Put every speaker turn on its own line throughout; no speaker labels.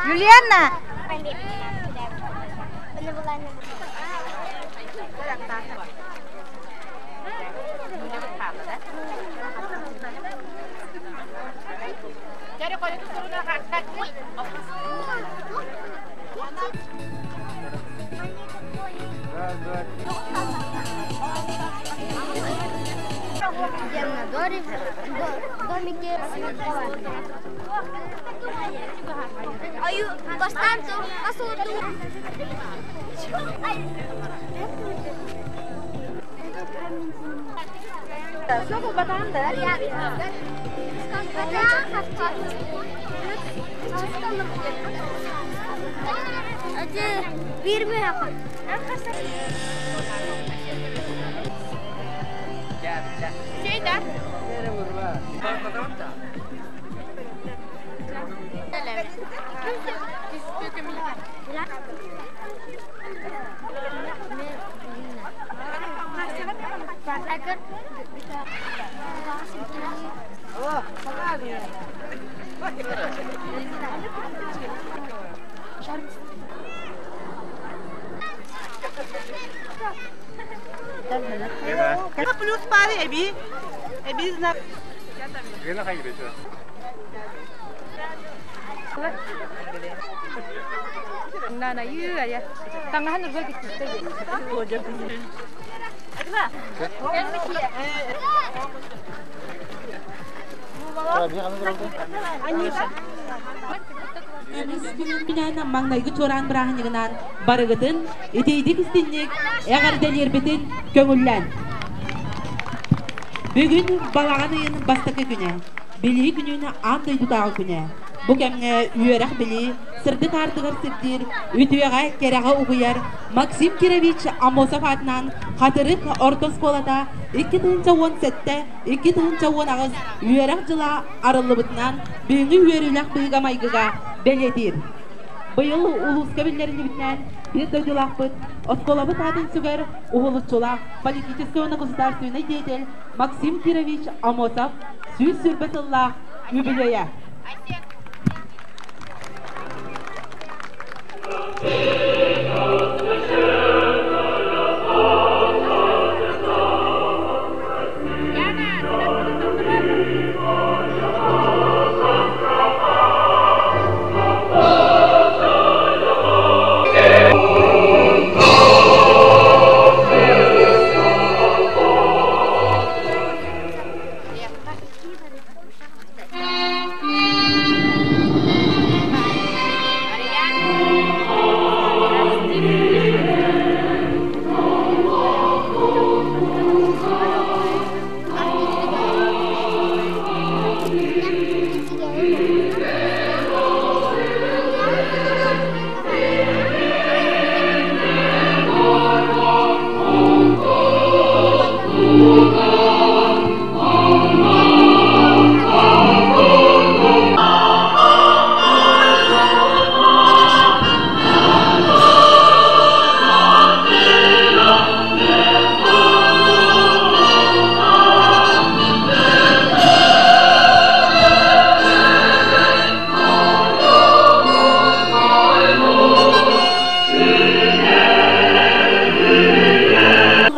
Юлиана!
Плюс пары эби, эби знак.
Күнүн маҥнайгы чуораан бырааһынньыгынан барыгытын итийдик истинник эҕэрдэлиэрбитин көҥүллээн. Бүгүн балаҕан ыйын бастакы күнэ. Билии күнүн аан дойдутааҕы күнэ. Бу кэмҥэ үөрэх билии сырдык аартыгар сирдиир, үтүөҕэ, кэрэҕэ угуйар Максим Кирович Аммосов аатынан Хатырык орто оскуолата 2017 2018 үөрэх дьыла арыллыбытынан бүгүҥҥү үөрүүлээх быһыыга-майгыга бэлиэтиир. Быйыл улууска биллэриллибитинэн биир дойдулаахпыт оскуолабыт аатын сүгэр уһулуччулаах политическай уонна государственнай деятель Максим Кирович Аммосов 120 сыллаах юбилейа.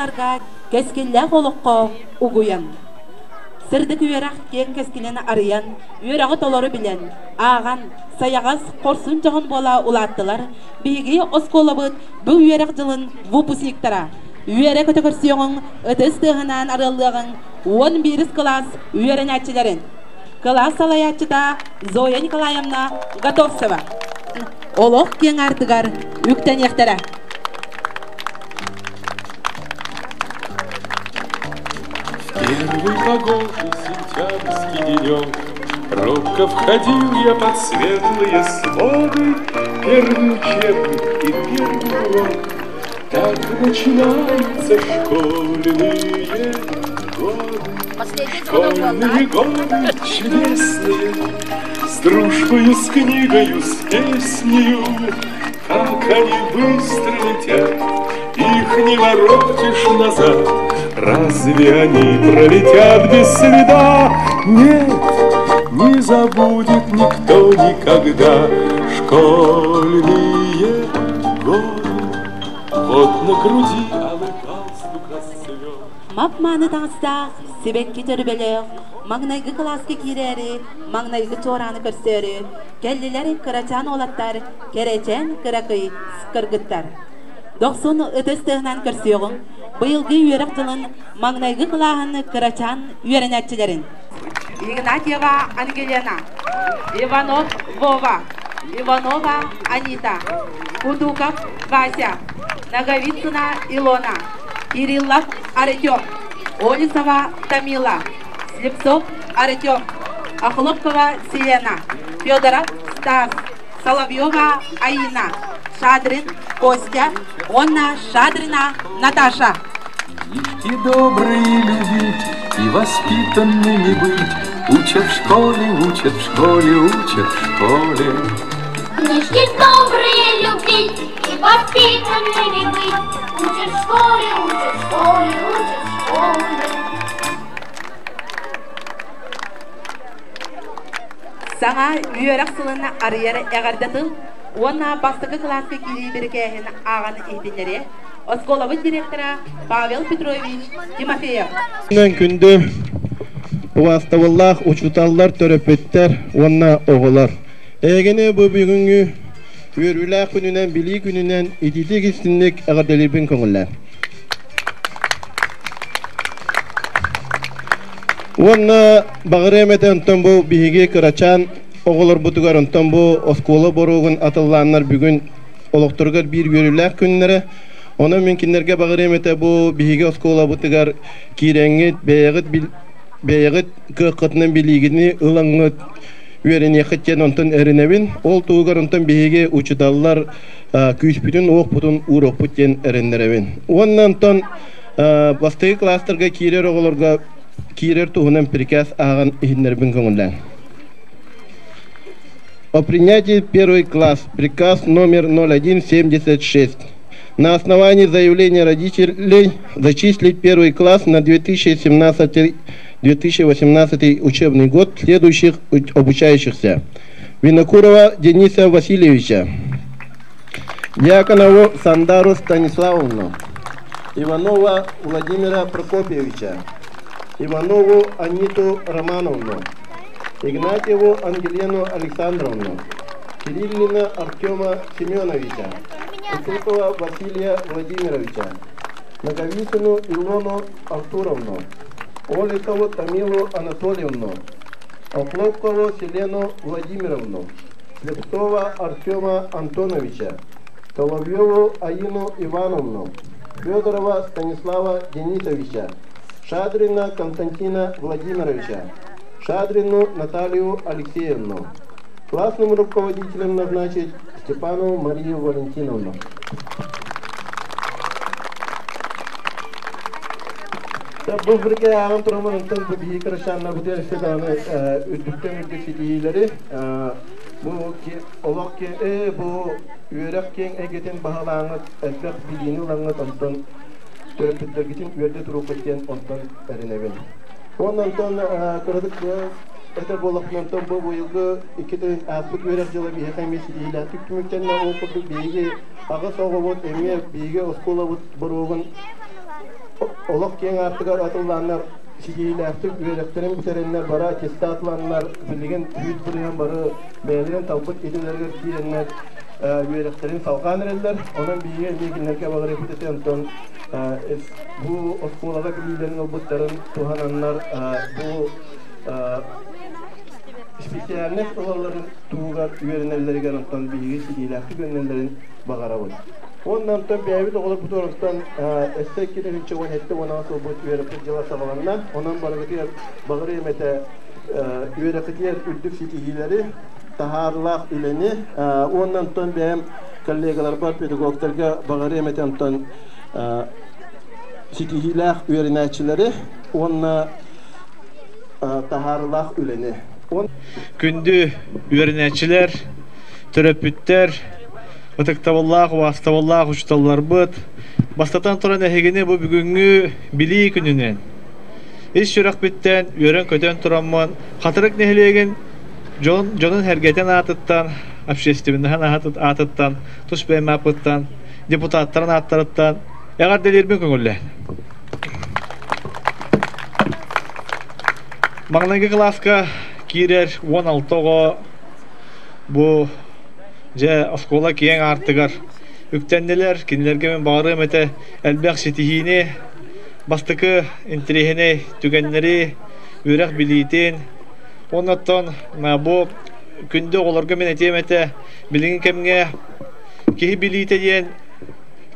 сылларга кэскиллээх олоххо угуйан, сырдык үөрэх киэҥ кэскилин арыйан, үөрэҕи толору билэн, ааҕан, сайаҕас, хорсун дьоһун буола улааттылар биһиги оскуолабыт бу үөрэх дьылын выпускниктара. Үөрэ-көтө көрсүөҕүҥ, ытыс тыаһынаан арыаллыаҕыҥ 11 кылаас үөрэнээччилэрин. Кылаас салайааччыта Зоя Николаевна Готовцева. Олох киэҥ аартыгар үктэниэхтэрэ.
Первый погожий сентябрьский денек Робко входил я под светлые своды, Первый учебник и первый урок. Так начинаются школьные годы. Школьные годы чудесные, С дружбою, с книгою, с песнею, Как они быстро летят, их не воротишь назад. Разве они пролетят без следа? Нет, не забудет никто никогда школьные годы. Вот на груди алый галстук расцвел.
Мап-мааны таҥастаах, сибэкки дьөрбөлөөх, маҥнайгы кылааска киирээри, маҥнайгы чуорааны көрсөөрү, кэллилэр кырачаан уолаттар, кэрэчээн кыракый кыргыттар. Дохсун ытыс тыаһынан көрсүөҕүҥ, быйылгы үөрэх дьылын маҥнайгы кылааһын кырачаан үөрэнээччилэрин. Игнатьева Ангелина, Иванов Вова, Иванова Анита, Кутуков Вася, Наговицына Илона, Кириллов Артем, Олесова Тамила, Слепцов Артем, Охлопкова Селена, Федоров Стас, Соловьева Аина, Шадрин Костя, уонна Шадрина Наташа.
И добрые любить, и воспитанными быть, Учат в школе, учат в школе, учат в школе.
Книжки добрые любить и воспитанными быть, Учат в школе, учат в школе, учат в школе.
Саҥа үөрэх сылын арыйар эҕэрдэ тыл уонна бастакы кылааска киирии бирикээһин ааҕан иһитиннэриэ оскуолабыт директора Павел Петрович Тимофеев.
Күндү убаастабыллаах учууталлар, төрөппүттэр уонна оҕолор. Эһигини бу бүгүҥҥү үөрүүлээх күнүнэн, билии күнүнэн итиитик истинник эҕэрдэлиирбин көҥүллээн. Уонна баҕарыам этэ онтон бу биһиги кырачаан оҕолорбутугар онтон бу оскуола боруогун атыллааннар бүгүн олохторугар биир үөрүүлээх күннэрэ. Онон мин кинилэргэ баҕарыам этэ бу биһиги оскуолабытыгар киирэҥҥит бэйэҕит бэйэҕит кыаххытынан билиигини ылаҥҥыт үөрэниэххит диэн онтон эрэнэбин. Ол туһугар онтон биһиги учууталлар күүспүтүн уохпутун ууруохпут диэн эрэннэрэбин. Уонна онтон бастакы класстарга киирэр оҕолорго киирэр туһунан приказ ааҕан иһиннэрбин көҥүллээн. О принятии первый класс. Приказ номер 0176. На основании заявления родителей зачислить первый класс на 2017-2018 учебный год следующих обучающихся. Винокурова Дениса Васильевича, Дьяконову Сандару Станиславовну, Иванова Владимира Прокопьевича, Иванову Аниту Романовну, Игнатьеву Ангелену Александровну, Кириллина Артема Семеновича, Кутукова Василия Владимировича, Наговицыну Илону Артуровну, Оликову Тамилу Анатольевну, Охлопкову Селену Владимировну, Слепцова Артема Антоновича, Соловьеву Аину Ивановну, Федорова Станислава Денисовича, Шадрина Константина Владимировича, Шадрину Наталью Алексеевну. Классным руководителем назначить Степанову Марию Валентиновну. Бу бирге ааҕан тураммын онтон бу биһиги кырачааннарбытыгар өссө даҕаны үрдүктэн үрдүк ситиһиилэри бу олох бу үөрэх киэҥ эйгэтин баһылааҥҥыт элбэх билиини ылаҥҥыт онтон төрөппүттэргитин үөрдэ туруоххут диэн онтон эрэнэбин. Уонна онтон кыратык этэр буоллахпына онтон бу быйылгы икки ааспыт үөрэх дьыла биһиэхэ эмиэ ситиһиилээхтик түмүктэннэ ол курдук биһиги аҕыс оҕобут эмиэ биһиги оскуолабыт боруогун Олох киэҥ аартыгар атыллааннар ситиһиилээхтик үөрэхтэрин бүтэрэннэр бары аттестат ыланнар билигин 100% бары бэйэлэрин талбыт идэлэригэр киирэннэр үөрэхтэрин салҕаан эрэллэр. Онон биһиги эмиэ кинилэргэ баҕарыахпыт этэ онтон бу оскуолаҕа билиилэрин ылбыттарын туһананнар бу специальность ылалларын туһугар үөрэнэллэригэр онтон биһиги ситиһиилээхтик үөрэнэллэрин баҕарабыт. Уонна онтон бэйэбит оҕолорбут оронтон өссө 2017-18 сылбыт үөрэппит дьыла саҕаланна. Онон барыгытыгар баҕарыам этэ үөрэххитигэр үрдүк ситиһиилэри, таһаарыылаах үлэни уонна онтон бэйэм коллегаларбар, педагогтарга баҕарыам этэ онтон ситиһиилээх үөрэнээччилэри уонна таһаарыылаах үлэни.
Күндү үөрэнээччилэр, төрөппүттэр, Ытыктабыллаах, убаастабыллаах учууталларбыт, бастатан туран эһигини бу бүгүҥҥү Билии күнүнэн ис сүрэхпиттэн үөрэн-көтөн тураммын Хатырык нэһилиэгин дьон дьонун-сэргэтин аатыттан, общественноһын аатыттан, тус бэйэм ааппыттан, депутаттарын ааттарыттан эҕэрдэлиирбин көҥүллээн. Маҥнайгы кылааска киирэр 16 оҕо бу Дьэ, оскуола киэҥ аартыгар үктэннилэр. Кинилэргэ мин баҕарыам этэ элбэх ситиһиини, бастакы интэриэһинэй түгэннэри, үөрэх билиитин. Уонна оттон бу күндү оҕолорго мин этиэм этэ, билиҥҥи кэмҥэ киһи билиитэ диэн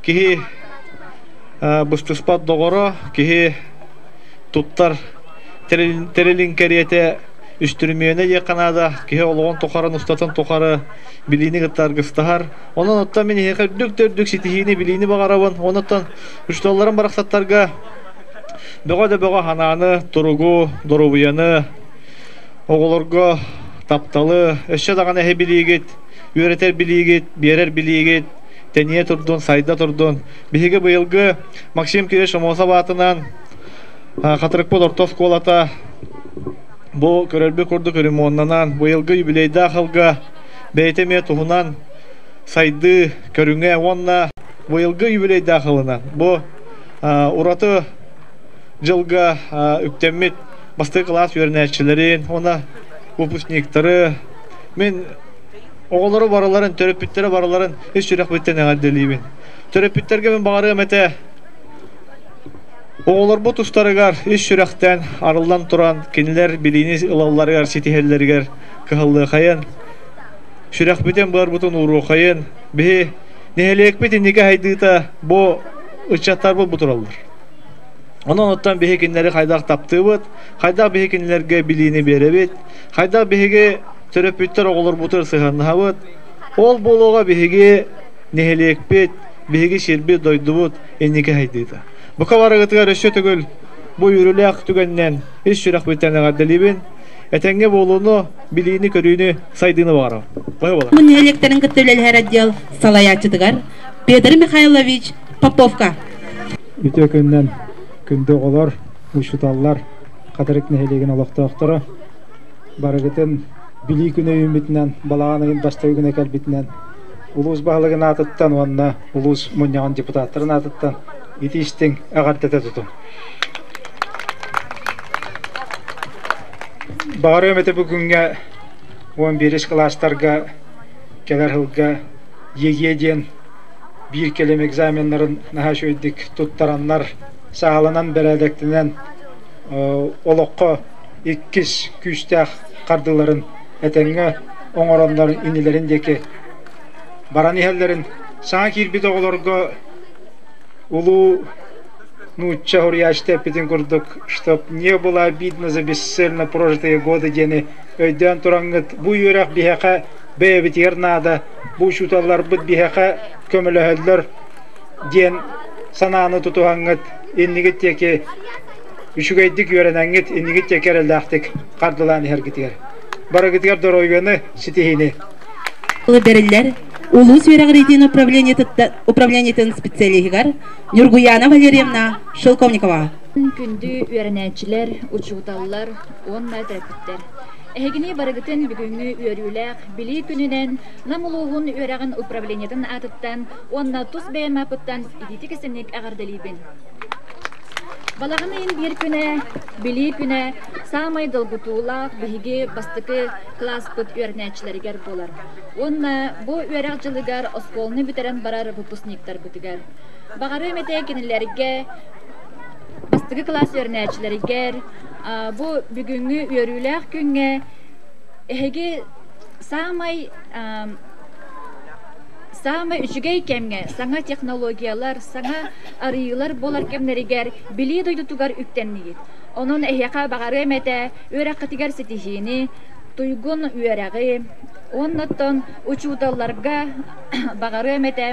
киһи быстыспат доҕоро, киһи туттар тэрилин кэриэтэ үстүрүмүөнэ диэххэ наада, киһи олоҕун тухары, устатын тухары билиини кытта аргыстаһар. Онон оттон мин эһиэхэ үрдүк да үрдүк ситиһиини, билиини баҕарабын. Онон учууталларым барахсаттарга бөҕө да бөҕө санааны, туругу, доруобуйаны, оҕолорго тапталы, өссө даҕаны эһи билиигит, үөрэтэр билиигит, биэрэр билиигит тэнийэ турдун, сайда турдун. Биһиги быйылгы Максим Кириллович Аммосов аатынан Хатырыкпыт орто оскуолата бу көрөрбүт курдук ремоннанан, быйылгы юбилейдаах сылга бэйэтэ эмиэ туһунан сайдыы көрүҥэ уонна быйылгы юбилейдаах сылынан бу ураты дьылга үктэммит бастакы кылаас үөрэнээччилэрин уонна выпускниктары мин оҕолору барыларын, төрөппүттэрэ барыларын ис сүрэхпиттэн эҕэрдэлиибин. Төрөппүттэргэ мин баҕарыам этэ Оҕолорбут тустарыгар ис сүрэхтэн арыллан туран кинилэр билиини ылалларыгар ситиһэллэригэр кыһаллыахайын, сүрэхпитин-быарбытын ууруохайын, биһи нэһилиэкпит инники сайдыыта бу ыччаттарбыт бу тураллар. Онон оттон биһи кинилэри хайдах таптыыбыт, хайдах биһи кинилэргэ билиини биэрэбит, хайдах биһиги төрөппүттэр оҕолорбутугар сыһыаннаһабыт, ол буолуоҕа биһиги нэһилиэкпит, биһиги сирбит, дойдубут инники сайдыыта. Бука барыгытыгар өссө төгүл бу үөрүүлээх түгэнинэн ис сүрэхпиттэн эҕэрдэлиибин. Этэҥҥэ буолууну, билиини-көрүүнү, сайдыыны баҕарабын.
Бу нэһилиэктэрин кытта үлэлэһэр отдел салайааччытыгар Петр Михайлович Поповка.
Үтүө күнүнэн күндү оҕолор, учууталлар, Хатырык нэһилиэгин олохтоохторо барыгытын Билии күнэ үүммүтүнэн, балаҕан ыйын бастакы күнэ кэлбитинэн улуус баһылыгын аатыттан уонна улуус мунньаҕын депутаттарын аатыттан ити истиҥ эҕэрдэтэ тутуҥ. Баҕарыам этэ бүгүҥҥэ 11 кылаастарга кэлэр сылга ЕГЭ диэн биир кэлим экзаменнарын наһаа үчүгэйдик туттараннар, сааланан, бэрээдэктэнэн олоххо иккис күүстээх хардыыларын этэҥҥэ оҥороннор иннилэрин диэки баран иһэллэрин саҥа киирбит оҕолорго улуу нуучча суруйааччыта эппитин курдук чтоб не было обидно за бесцельно прожитые годы диэни өйдөөн тураҥҥыт бу үөрэх биһиэхэ бэйэбитигэр наада бу учууталларбыт биһиэхэ көмөлөһөллөр диэн санааны тутуһаҥҥыт иннигит диэки үчүгэйдик үөрэнэҥҥит иннигит диэки эрэллээхтик хардылаан иһэргитигэр барыгытыгар доруобуйаны ситиһиини
бэриллэр улуус үөрэҕириитин управлениетын специалиһыгар Нюргуяна Валерьевна Шелковникова.
Күндү үөрэнээччилэр, учууталлар уонна төрөппүттэр. Эһигини барыгытын бүгүҥҥү үөрүүлээх Билии күнүнэн Нам улууһун үөрэҕин управлениетын аатыттан уонна тус бэйэм ааппыттан итиитик-истиҥник эҕэрдэлиибин. Балаҕан ыйын биир күнэ, Билии күнэ саамай долгутуулаах биһиги бастакы кылааспыт үөрэнээччилэригэр буолар. Уонна бу үөрэх дьылыгар оскуоланы бүтэрэн барар выпускниктарбытыгар. Баҕарыам этэ кинилэргэ бастакы кылаас үөрэнээччилэригэр бу бүгүҥҥү үөрүүлээх күҥҥэ эһиги саамай Саамай үчүгэй кэмҥэ саҥа технологиялар, саҥа арыйыылар буолар кэмнэригэр билии дойдутугар үктэннигит. Онон эһиэхэ баҕарыам этэ үөрэххитигэр ситиһиини, туйгун үөрэҕи, уоннаттан учууталларга баҕарыам этэ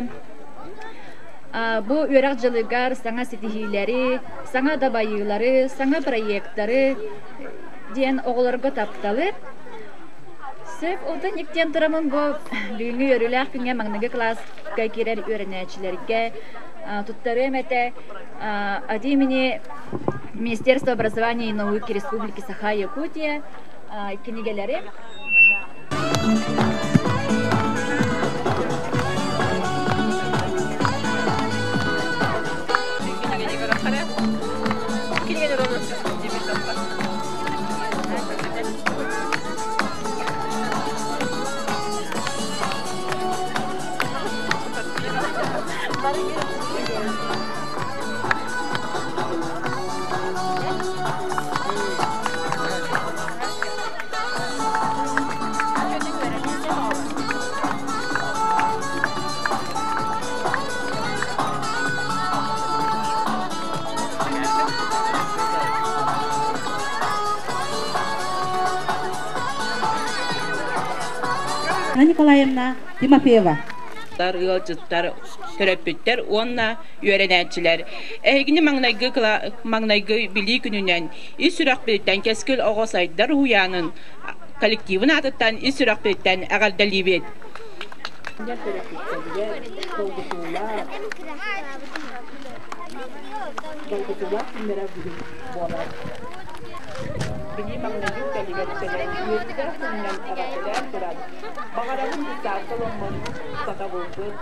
бу үөрэх дьылыгар саҥа ситиһиилэри, саҥа дабайыылары, саҥа проектары диэн оҕолорго тапталы. Сөп, онтон диэн тураммын бу бүгүҥҥү үөрүүлээх күҥҥэ маҥнайгы кылааска киирэр үөрэнээччилэргэ туттарыам этэ от имени Министерства образования и науки Республики Саха-Якутия кинигэлэри.
Анна Николаевна Тимофеева.
Ыалдьыттар, төрөппүттэр уонна үөрэнээччилэр. Эһигини маҥнайгы маҥнайгы билии күнүнэн ис сүрэхпититтэн Кэскил оҕо сайдар уһуйаанын коллективын аатыттан ис сүрэхпититтэн эҕэрдэлиибит.
Долгутуулаах күннэрэ бүгүн буолар.
Билии маҥнайгы үктэлигэр кэлэн үөрдүгэр күнүнэн эҕэрдэлээн туран, баҕарабын дьыссаакка оломмут сатабылбыт,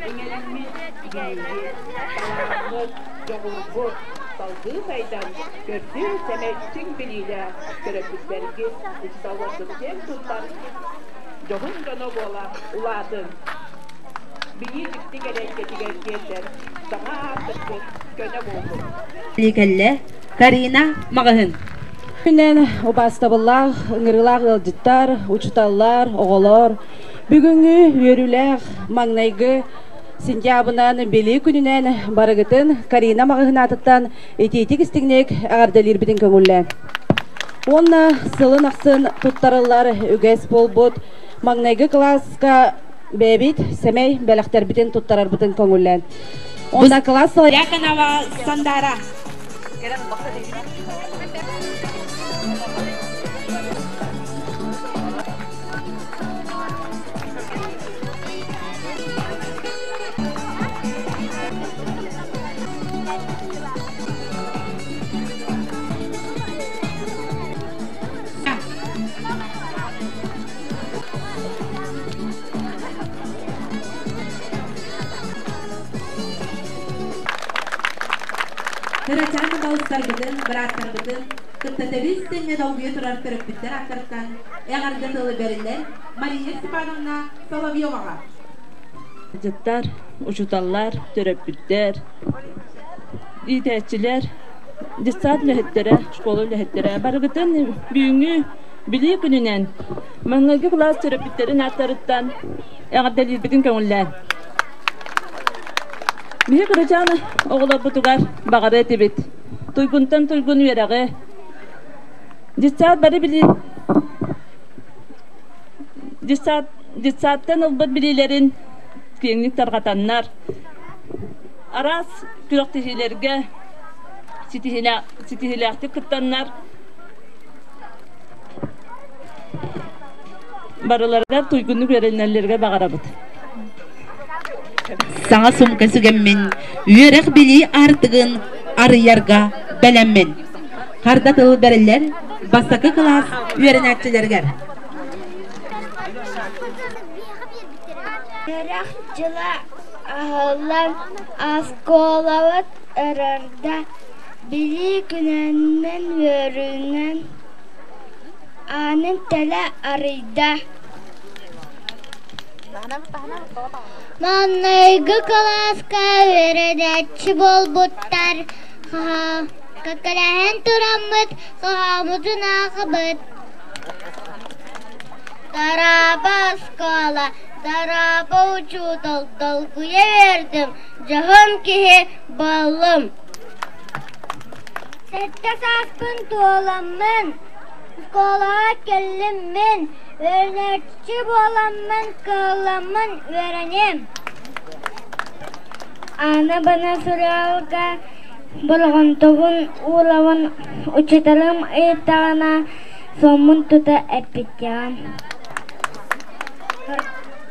иҥэриммит билиигит, талааҥҥыт, дьоҕургут салгыы сайдан, көрдүүр-сэмэй чиҥ билиилээх төрөппүттэргит, учууталларгыт киэн туттар дьоһун дьоно буола улаатын. Билии дьикти кэрэ эйгэтигэр тиэрдэр саҥа аартыкпыт көнө буоллун.
Кэллэ Карина Маҕаһын.
Күнэн убаастабыллаах, ыҥырыылаах ыалдьыттар, учууталлар, оҕолор бүгүҥҥү үөрүүлээх маҥнайгы сентябынан Билии күнүнэн барыгытын Карина маҕаһыын аатыттан итиитик истиҥник эҕэрдэлиирбитин көҥүллээн. Уонна сылын ахсын туттарыллар үгэс буолбут маҥнайгы кылааска бэйэбит сэмэй бэлэхтэрбитин туттарарбытын көҥүллээн. Онна кылаас
Яконова Сандара. Кырачаан балыстарбытын, бырааттарбытын кытта тэбис-тэҥҥэ долгуйа турар төрөппүттэр ааттарыттан эҕэрдэ тылы бэриллэр Мария Степановна Соловьеваҕа.
Дьыттар, учууталлар, төрөппүттэр, иитээччилэр, детсад үлэһиттэрэ, школа үлэһиттэрэ барыгытын бүгүҥҥү Билии күнүнэн маҥнайгы кылаас төрөппүттэрин ааттарыттан эҕэрдэлиирбитин көҥүллээн. Биһи кырачаан оҕолорбутугар баҕарыа этибит. Туйгунтан туйгун үөрэҕи, детсад бары билии детсад детсадтан ылбыт билиилэрин киэҥник тарҕатаннар, араас күрэхтэһиилэргэ ситиһиилээхтик кыттаннар Барыларыгар туйгуннук үөрэнэллэригэр баҕарабыт.
Саҥа сумка сүгэммин, үөрэх-билии аартыгын арыйарга бэлэммин. Харда тыл бэриллэр бастакы кылаас үөрэнээччилэригэр.
Үөрэх дьыла аһыллан оскуолабыт ырырда.
Билии күнүнэн үөрүүнэн аанын тэлэ арыйда. Маҥнайгы кылааска үөрэнээччи буолбуттар кэккэлэһэн тураммыт хаһааммытын аахыбыт. Дорообо оскуола, дорообо учуутал, долгуйа үөрдүм, дьоһун киһи буоллум. Сэттэ сааспын туоламмын, оскуолаҕа кэллим мин, үөрэнээччи буоламмын, кыалламмын үөрэниэм. Аана бана суруйарга болҕомтобун уурабын, учууталым ыйыттаҕына суоммун тута эппиттиэҕим.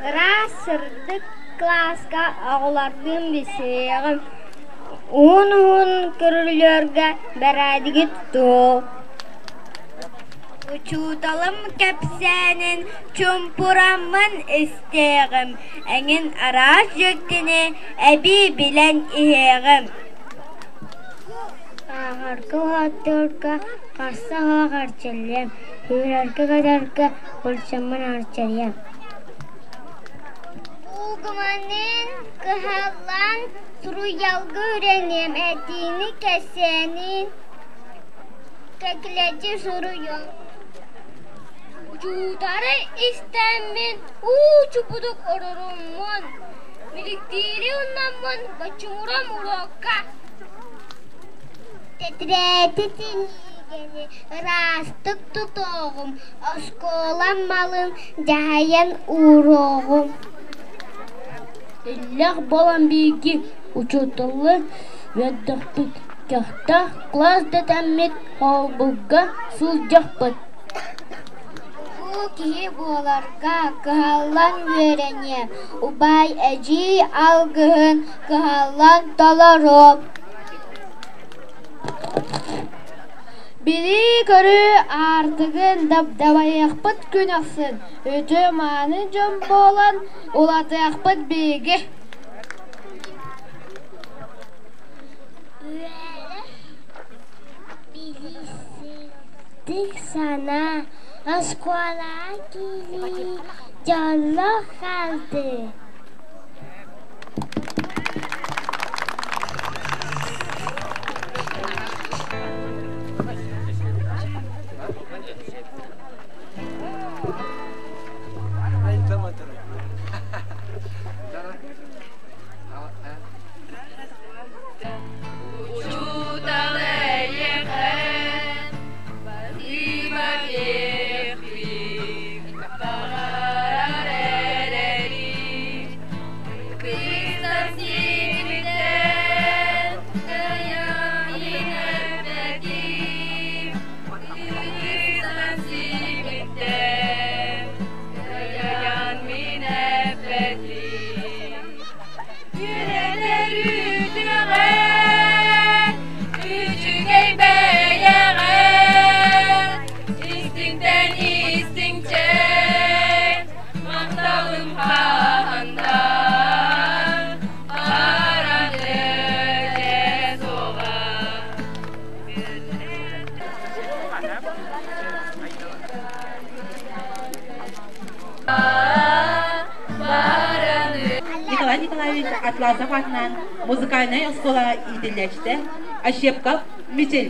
Ыраас сырдык кылааска оҕолордуун билсиэҕим, уһун-уһун көрүлүөргэ бэрээдиги тутуо. Учууталым кэпсээнин чуумпураммын истиэҕим, эҥин араас дьиктини эбии билэн иһиэҕим. Ааҕарга уһаттыырга харса суох эрчиллиэм, сүүрэргэ-көтөргө былчыммын арчылыам. Буугуманын кыһаллан суруйалга үөрэниэм, этиини кэпсээнин кэкилэччи суруйуом. Учуутары истэммин уу чугудук ороруммун, биликтиири умнаммын боччумурам уруокка. Тэтэрээти тинигэни ыраастык тутуоҕум, оскуолам малын дьаһайан ууруоҕум.
Иллээх буолан биһиги учууталы үөрдэхпит, көхтөөх кылаас дэтэммит холбуга сылдьыахпыт.
Улуу киһи буоларга кыһаллан үөрэниэм, убай эдьиий алгыһын кыһаллан толоруом.
Билии-көрүү аартыгын дабайыахпыт күн ахсын, үтүө-мааны дьон буолан улаатыахпыт биһиги.
Үөрэх билиситтик санаа, оскуолаҕа киирии дьоллоох хаалыы.
Учуутал эйиэхэ спасибо диэхпит, баҕарар эрэбит. Кыыс Үчүгэй бэйэҕэ истиҥтэн истиҥчэ махталым хаһанда хараны суоҕа.
Николай Николаевич Атласов аатынан музыкальнай оскуола иитиллээччитэ Ощепков Мичил.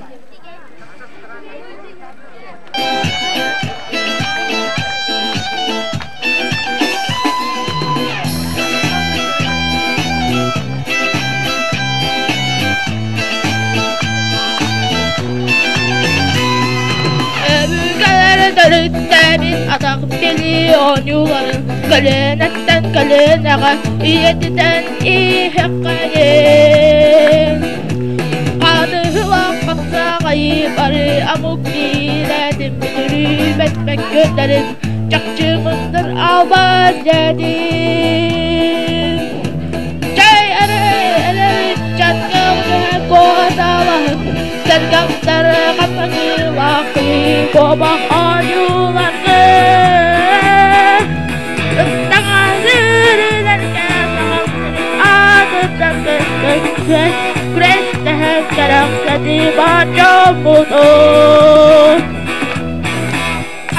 Өбүгэлэр төрүттээбит атах билии оонньууларын көлүөнэттэн көлүөнэҕэ үйэтитэн иһэххэйин. Ханыылаах хапсаҕайы бары омук биирэтин бүтүрүүбэт мөккүөрдэрин чахчы мындыр албас дьэтин. Чэй эрэ эрэ ыччатка куоталаһын сэргэхтэр хапсаныылаахтыы куобах оонньууларгы ыстаҥалыырдарга саҕалларын аатыттаргы күрэстэһэн кэрэхсэтии баар дьоммутун.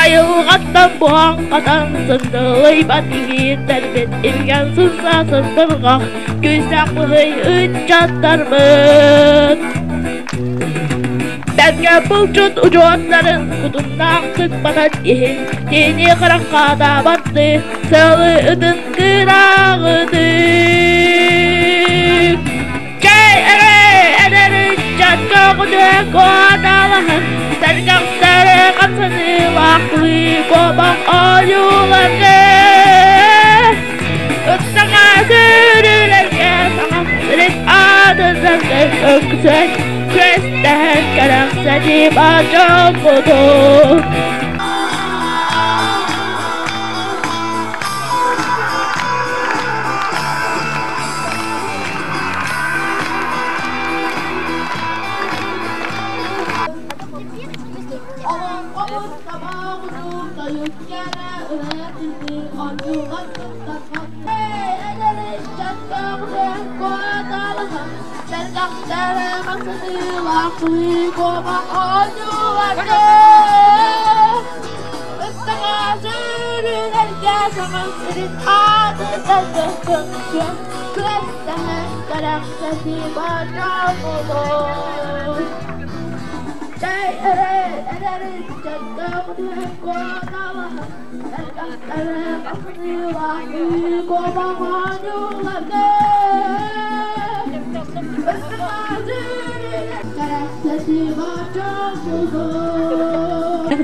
Айылҕаттан буһан-хатан сындылыйбат иһиирдэрбит илгэн сымса сындырҕах күүстээх быһый ыччаттарбыт. Бэргэн булчут удьуоттарын кутумнаахтык батан иһин кини хараххаатаабаттыы сыалы ытын кырааҕытык. Чэй эрэ эдэр ыччат көҕүтэ куоталаһан сэргэхтэри хамсаныылаахтыы куобах ойууларга Ыттаҥа сүүрүүлэргэ саҥа сирин аатын сэргэ өксөн күөстэһэн кэрэхсэтии баар дьоммутун.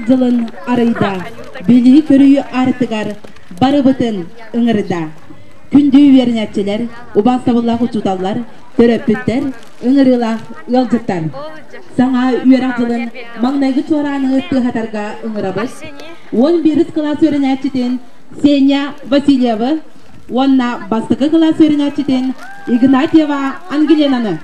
Дьылын арыйда, билии-көрүү артыгар барыбытын ыҥырда. Күндү үөрэнээччилэр, убаастабыллаах учууталлар, төрөппүттэр, ыҥырыылаах ыалдьыттар. Саҥа үөрэх дьылын маҥнайгы чуорааны тыаһатарга ыҥырабыт. 11 кылаас үөрэнээччитин Сеня Васильевы уонна бастакы кылаас үөрэнээччитин Игнатьева Ангеленаны.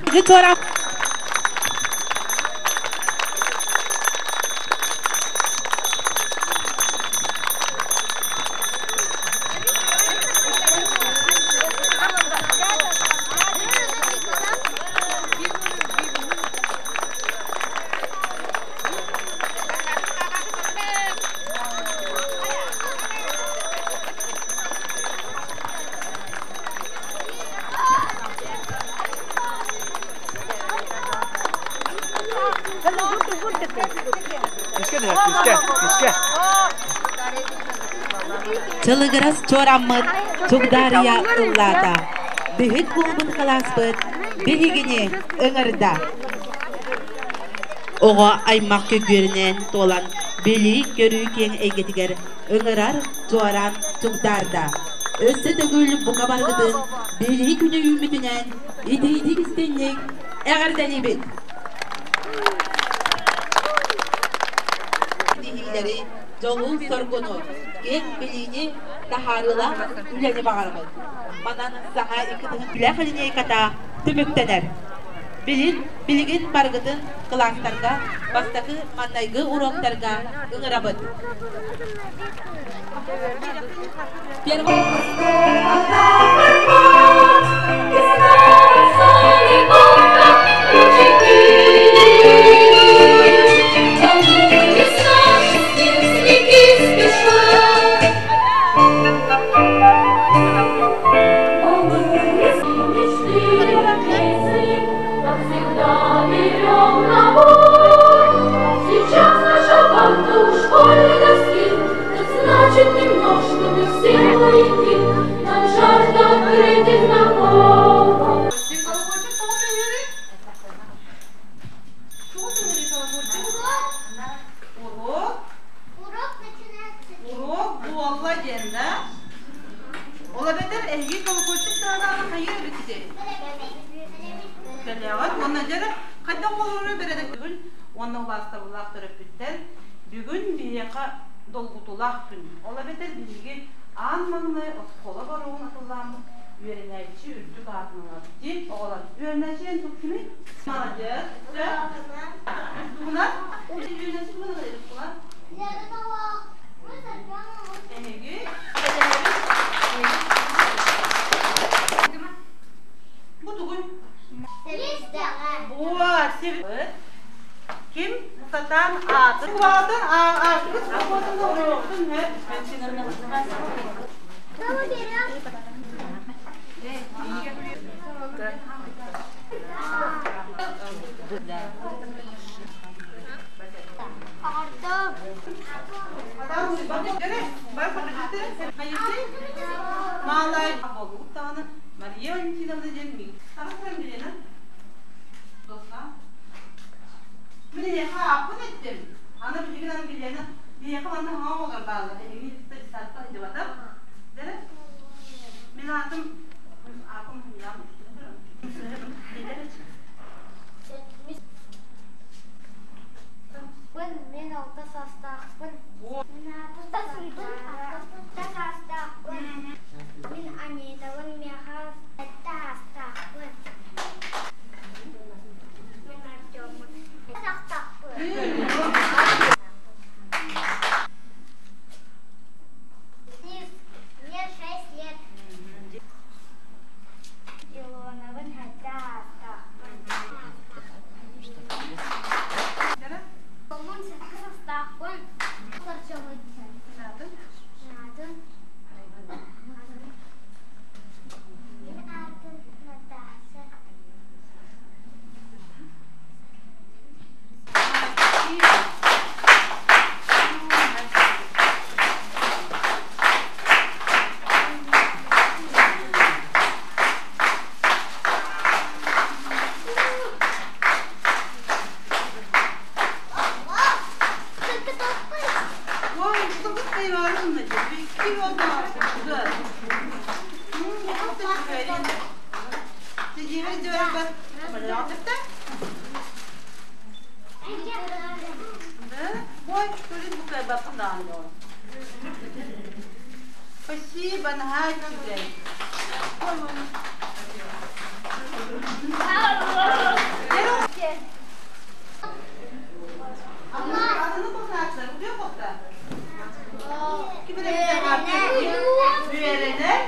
Чылыгырас чуораммыт Чугдаарыйа ыллаата. Биһик буолбут кылааспыт биһигини ыҥырда. Оҕо аймах көбүөрүнэн туолан билии-көрүү киэҥ эйгэтигэр ыҥырар чуораан чугдаарда. Өссө төгүл бука барыгытын билии күнэ үүммүтүнэн итиитик истинник эҕэрдэлиибит! Ситиһиилэри, дьолу-соргуну, киэҥ билиини таһаарыылаах үлэни баҕарабыт. Манан саҥа икки тыһыынча линейката түмүктэнэр. Билин, билигин барыгытын кылаастарга бастакы маннайгы уроктарга ыҥырабыт. Первый...
Урок. Урок буолла диэн да? Ол эбэтэр эһиги колокольчик тыаһааны хайыы эбитити? Кэлэҕит уонна дьэ хайдах олорору бэрэдэктибил уонна убаастабыллаах төрөппүттэр бүгүн биһиэхэ долгутуулаах күн. Ол эбэтэр биһиги аан маҥнай оскуола боруогун атыллааммыт үөрэнээччи үрдүк аатын ылар. Дии оҕолор үөрэнээччи диэн туох кимий? Молодец. Тугунан? Үөрэнээччи тугунан тугунан? Эһиги Бу тугуй? Бу Ким сатаан аатын кубаҕатын ааккыт кубатын уруйуохтун Мария Валентиновна диэн Мин эйиэхэ ааппын эттим. Аны билигин аны билиэнэ биһиэхэ манна хаҥа оҕолор бааллар. Эһигини десантка сылдьыбатах. Дэрэ? Мин аатым аатым
Мин алта саастаахпын. Мин аатым алта саастаахпын. Мин Анитабын, миэхэ сэттэ саастаахпын. Мин Артеммун. Саастаахпын. Мне 6 лет. Илонабын сэттэ саастаахпын. Мун сэттэ саастаахпын. Аатын? Мин аатым Наташа.
Ой, что вы Спасибо, наһаа үчүгэй. Үөрэнэр.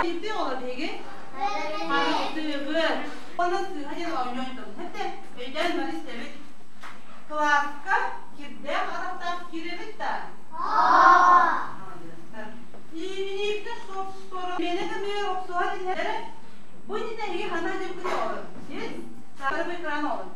Ити оҕо биһиги харыстыыбыт. Онон сыыһа диэн оонньоон Хэттэ өйдөөн бары истэбит. Кылааска кирдээх атахтаах киирэбит да? Ииминиибитин суопсура миэнэ көмүөр охсуһар иһэрэ. Бу иннинэ эһиги ханна дьыбыкыт оҕолор? Сир саарыбы экран оҕолор.